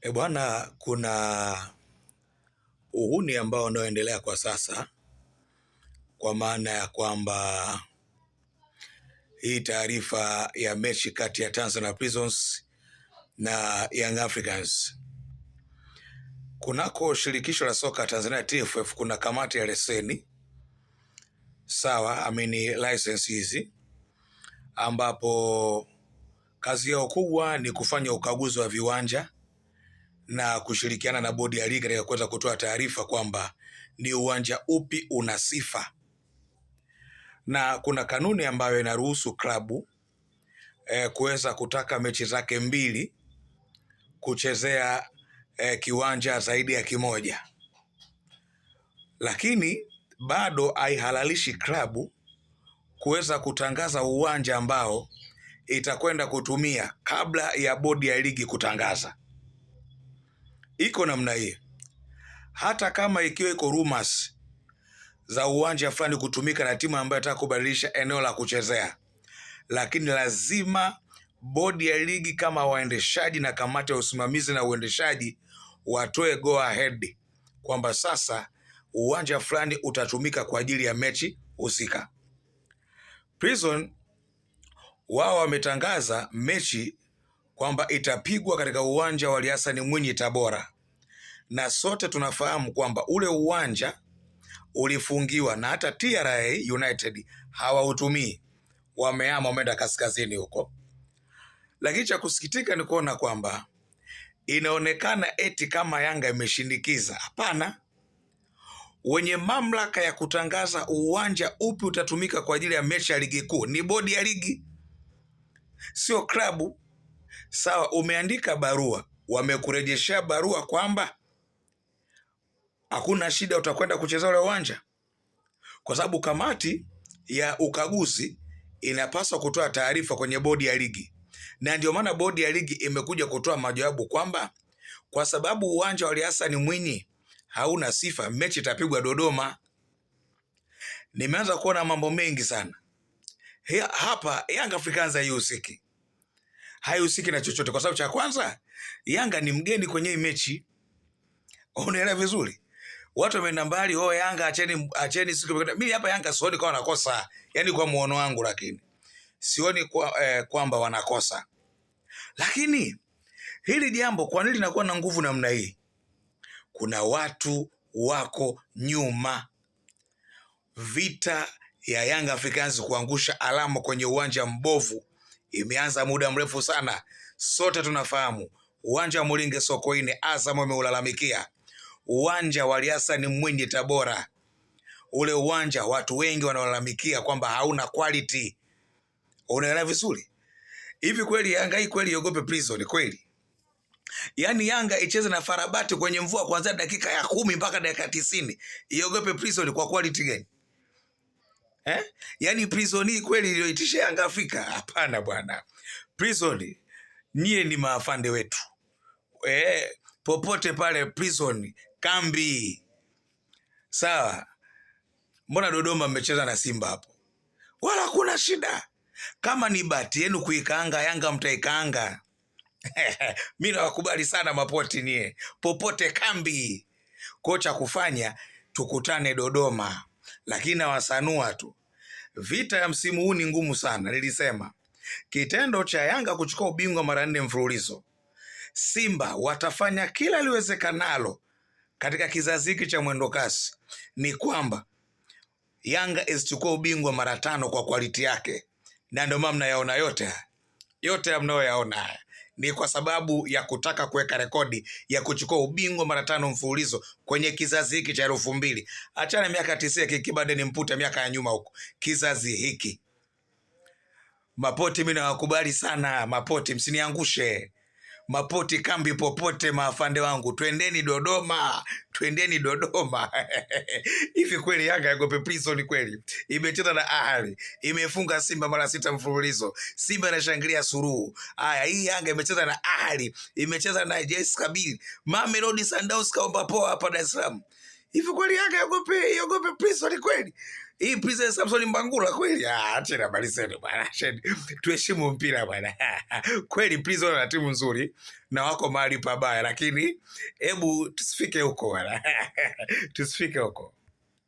E bwana, kuna uhuni ambao unaoendelea kwa sasa, kwa maana ya kwamba hii taarifa ya mechi kati ya Tanzania Prisons na Young Africans kunako shirikisho la soka Tanzania TFF, kuna kamati ya leseni sawa, amini license hizi, ambapo kazi yao kubwa ni kufanya ukaguzi wa viwanja na kushirikiana na bodi ya ligi katika kuweza kutoa taarifa kwamba ni uwanja upi una sifa, na kuna kanuni ambayo inaruhusu klabu kuweza kutaka mechi zake mbili kuchezea kiwanja zaidi ya kimoja, lakini bado haihalalishi klabu kuweza kutangaza uwanja ambao itakwenda kutumia kabla ya bodi ya ligi kutangaza. Iko namna hii, hata kama ikiwa iko rumors za uwanja fulani kutumika na timu ambayo inataka kubadilisha eneo la kuchezea, lakini lazima bodi ya ligi kama waendeshaji na kamati ya usimamizi na uendeshaji watoe go ahead kwamba sasa uwanja fulani utatumika kwa ajili ya mechi husika. Prison wao wametangaza mechi kwamba itapigwa katika uwanja wa Ali Hassan Mwinyi Tabora, na sote tunafahamu kwamba ule uwanja ulifungiwa na hata TRA United hawautumii, wamehama wameenda kaskazini huko. Lakini cha kusikitika ni kuona kwamba inaonekana eti kama Yanga imeshindikiza. Hapana, wenye mamlaka ya kutangaza uwanja upi utatumika kwa ajili ya mechi ya ligi kuu ni bodi ya ligi, sio klabu. Sawa, umeandika barua, wamekurejeshea barua kwamba hakuna shida, utakwenda kucheza ule uwanja, kwa sababu kamati ya ukaguzi inapaswa kutoa taarifa kwenye bodi ya ligi, na ndio maana bodi ya ligi imekuja kutoa majawabu kwamba kwa sababu uwanja wa Ali Hassan Mwinyi hauna sifa, mechi itapigwa Dodoma. Nimeanza kuona mambo mengi sana hapa. Yanga Africans haihusiki, haihusiki na chochote, kwa sababu cha kwanza Yanga ni mgeni kwenye hii mechi, unaelewa vizuri. Watu wameenda mbali, oh, Yanga acheni, acheni siku. Mimi hapa Yanga sioni kama wanakosa, yani kwa muono wangu, lakini sioni kwamba wanakosa. Lakini hili jambo kwa nini linakuwa na nguvu namna hii? Kuna watu wako nyuma. Vita ya Yanga Africans kuangusha alama kwenye uwanja mbovu imeanza muda mrefu sana. Sote tunafahamu uwanja wa Mulinge Sokoine, Azam ameulalamikia. Uwanja wa Ali Hassan Mwinyi Tabora, ule uwanja watu wengi wanalalamikia kwamba hauna quality. Unaelewa vizuri? Hivi kweli Yanga hii kweli iogope Prison kweli? Yaani Yanga icheze na Farabati kwenye mvua kuanzia dakika ya 10 mpaka dakika 90, iogope Prison kwa quality gani? Eh? Yaani Prison hii kweli iliyoitisha Yanga Afrika? Hapana bwana. Prison nyie ni maafande wetu. Popote pale Prison kambi. Sawa. Mbona Dodoma mmecheza na Simba hapo? Wala hakuna shida. Kama ni bahati yenu kuikaanga Yanga mtaikaanga. Mimi nawakubali sana mapoti nie. Popote kambi. Kocha kufanya tukutane Dodoma. Lakini nawasanua tu. Vita ya msimu huu ni ngumu sana, nilisema. Kitendo cha Yanga kuchukua ubingwa mara 4 mfululizo, Simba watafanya kila liwezekanalo katika kizazi hiki cha mwendokasi ni kwamba Yanga isichukue ubingwa mara 5 kwa quality yake. Na ndio maana mnayaona yote haya. Yote mnayoyaona haya ni kwa sababu ya kutaka kuweka rekodi ya kuchukua ubingwa mara 5 mfululizo kwenye kizazi hiki cha 2000. Achana miaka 90 kikibade ni mpute miaka ya nyuma huko. Kizazi hiki. Mapoti mimi nawakubali sana, mapoti msiniangushe. Mapoti kambi popote maafande wangu, twendeni Dodoma, twendeni Dodoma. Hivi kweli Yanga yagope Prison kweli? Imecheza na Ahly, imefunga Simba mara 6 mfululizo. Simba inashangilia suluhu. Haya, hii Yanga imecheza na Ahly, imecheza na JS Kabylie. Mamelodi Sundowns kaomba poa hapa Dar es Salaam. Hivi kweli Yanga iogope Prison kweli? Hii Prison Samson Mbangula kweli? Ah, acheni habari zenu bwana. Acheni. Tuheshimu mpira bwana. Kweli Prison ana timu nzuri na wako mahali pabaya, lakini hebu tusifike huko bwana. Tusifike huko.